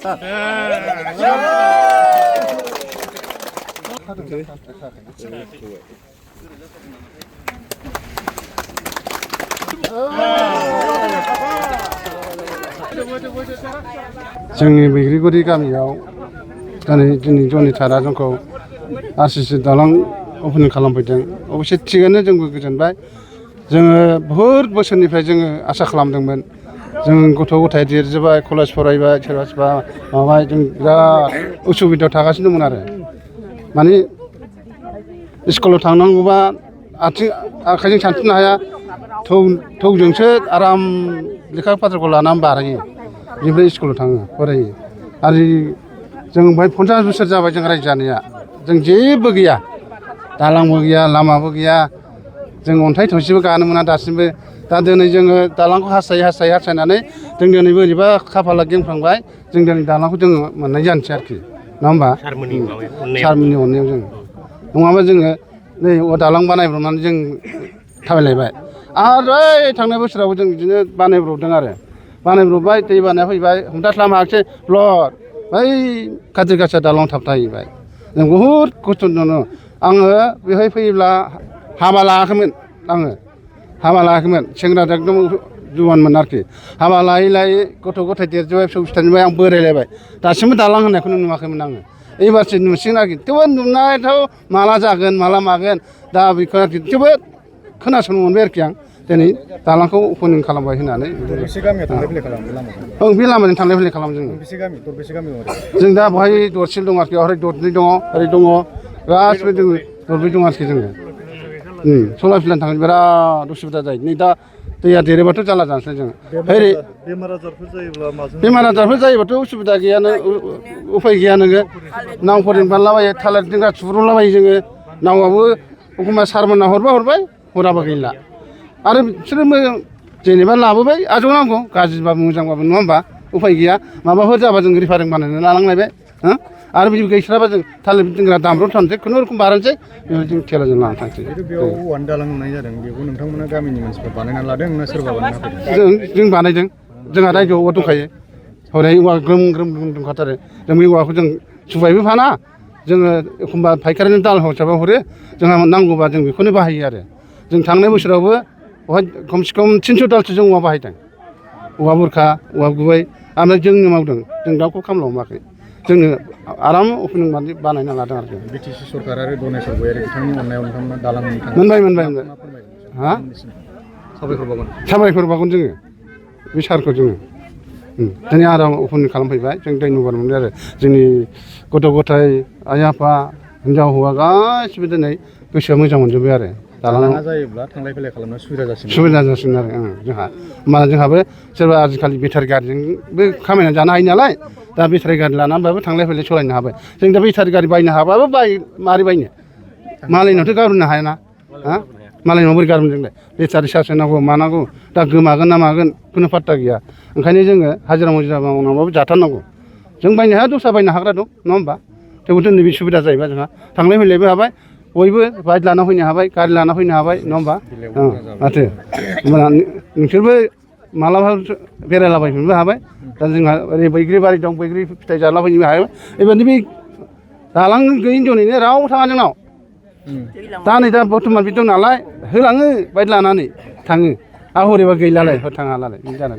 जोंनि बैग्रिगुरि गामियाव दिनै जनि सारा जोंखौ आरसिसि दालां अपेनिं खालामफैदों। अबयसे थिगानो जोंबो गोजोनबाय। जोङो बहुद बोसोरनिफ्राय जोङो आसा खालामदोंमोन। जों गथ' गथाय देरजोब्बाय, कलेज फरायबाय, सोरबा सोरबा माबाय, जों बिराद उसुबिदायाव थागासिनो दंमोन आरो माने स्कुलाव थांनांगौबा आखाइजों सानस्रिनो हाया, थौजोंसो आराम लेखा फात्रखौ लानानै बारहैयो, बेनिफ्राय स्कुलाव थाङो फरायो। आरो जों बेहाय 50 बोसोर जाबाय जों रायजो जानाया, जों जेबो गैया, दालांबो गैया, लामाबो गैया, जों अन्थाइ थरसेबो गानो मोना दासिमबो। दा दिनै जोङो दालांखौ हास्थायनानै जों दिनै बोरैबा खाफाला गेंफ्रांबाय, जों दिनै दालांखौ जोङो मोननाय जानोसै आरोखि, नङा होमबा? सारमोननि अननायाव जों नङाबा जोङो नै दालां बानायब्रबनानै जों थाबायलायबाय। आरो बै थांनाय बोसोराव जों बिदिनो बानायब्रबदों आरो बानायब्रबबाय, दै बानाया फैबाय, हमथास्लाबनो हायाखिसै, ब्लद बै काथिगासा दालाङाव थाबथाहैबाय। जों बहुद खस्थ' दङ। आङो बेवहाय फैयोब्ला हाबा लायाखैमोन, सेंग्रा एकदम जुवानमोन आरोखि। हाबा लायै लायै गथ' गथाय देरजोब्बाय, फिसौ फिथाइनिफ्राय आं बोरायलायबाय, दासिमबो दालां होननायखौनो नुवाखैमोन आङो। एबारसो नुसिगोन आरोखि। थेवबो नुनायाथ' माला जागोन माला मागोन, दा बेखौ आरोखि जोबोद खोनासंनो मोनबाय आरोखि आं दिनै दालांखौ अपेनिं खालामबाय होननानै। दरबेसे गामिया थांलाय फैलाय खालामो लामाजों? ओं, बे लामाजों थांलाय फैलाय खालामो जोङो। दरबेसे गामि जों दा बेवहाय दरसेल दं आरोखि, ओरै दरनै दङ, ओरै दङ, गासिबो जोङो दरब्रै दं आरोखि जोङो। सलाय फिलायनो थांनो बिराद उसुबिदा जायो। नै दा दैया देरोबाथ' जारला जानोसै जोङो। बेमार आजारफोर जायोब्ला माजों? बेमार आजारफोर जायोबाथ' उसुबिदा गैया, उफाय गैया नोङो। नावफोरजों बारलाबायो, थालिर दिंग्रा थुब्रबलाबायो जोङो। नावआबो एखमबा सारमोनना हरबा हरबाय, हराबा गैला। आरो बिसोरो जेनेबा लाबोबाय, आजावनांगौ, गाज्रिबाबो मोजांबाबो, नङा होमबा? उफाय गैया। माबाफोर जाबा जों रिफारिं बानायनानै लानांलायबाय। आरो बिदि गैस्राबा जों थालिर दिंग्रा दामब्रबथारनोसै, खुनुरुखुम बारनोसै, बेबायदि थेलाजों लानानै थांसै। बेयाव औवानि दालां नुनाय जादों, बेखौ नोंथांमोना गामिनि मानसिफ्रा बानायना लादों ना सोरबा बानायना होफैदों? जों बानायदों। जोंहा रायजोआव औवा दंखायो, हरै औवा ग्रोम ग्रोम दंखाथारो। जों बे औवाखौ जों सुबायबो फाना, जोङो एखमबा फायखारिनो दाल हिसाबै हरो, जोंहा नांगौबा जों बेखौनो बाहायो आरो। जों थांनाय बोसोरावबो बेवहाय खमसे खम 300 दालसो जों औवा बाहायदों, औवा बुरखा, औवा गुबै। ओमफ्राय जोंनो मावदों, जों दाउखौ खामला हमाखै, जोंनो आराम अपेनिं बानायना लादों आरोखि। बिटिसि सरकार आरो गनेश गयारि बिथांनि अननायाव नोंथांमोना दालां मोनबाय। हा? साबायखर बावगोन जोङो बे सारखौ जोङो। दिनै आराम अपेनिं खालामफैबाय, जों धन्यबाद मोनबाय आरो जोंनि गथ' गथाय, आइ आफा, हिनजाव हौवा गासिबो दिनै गोसोआ मोजां मोनजोब्बाय आरो। दालाङा जायोब्ला थांलाय फैलाय खालामनो सुबिदा जासिगोन आरो जोंहा। होमबाना जोंहाबो सोरबा आजिखालि बेटारि गारिजोंबो खामायनानै जानो हायो नालाय, दा बेटारि गारि लानानैबाबो थांलाय फैलाय सालायनो हाबाय। जों दा बेटारि गारि बायनो हाबाबो मारै बायनो, मालायनावथ' गारबोनो हायाना, मालायनाव बोरै गारबोनो जोंलाय? बेटारि चार्ज होनांगौ मानांगौ, दा गोमागोन ना मागोन खुनु पात्ता गैया। ओंखायनो जोङो हाजिरा मुजिरा मावनांबाबो जाथारनांगौ। जों बायनो हाया, दस्रा बायनो हाग्रा दं, नङा होमबा? थेवबो दिनै बे सुबिदा जाहैबाय जोंहा, थांलाय फैलायबो हाबाय, बयबो बाइक लाना फैनो हाबाय, गारि लाना फैनो हाबाय, नङा होमबा? माथो होमबा नोंसोरबो मालाबा बेरायलाबायफैनोबो हाबाय। दा जोंहा ओरै बैग्रि बारि दं, बैग्रि फिथाइ जाला फैनोबो हाबाय। एबारनि बे दालां गैयिनि जुनैनो रावबो थाङा जोंनाव। दा नै दा बर्थमान बे दं नालाय, होलाङो बाइक लानानै थाङो, आरो हरैबा गैलालाय, थाङालाय, बिदि जानानै।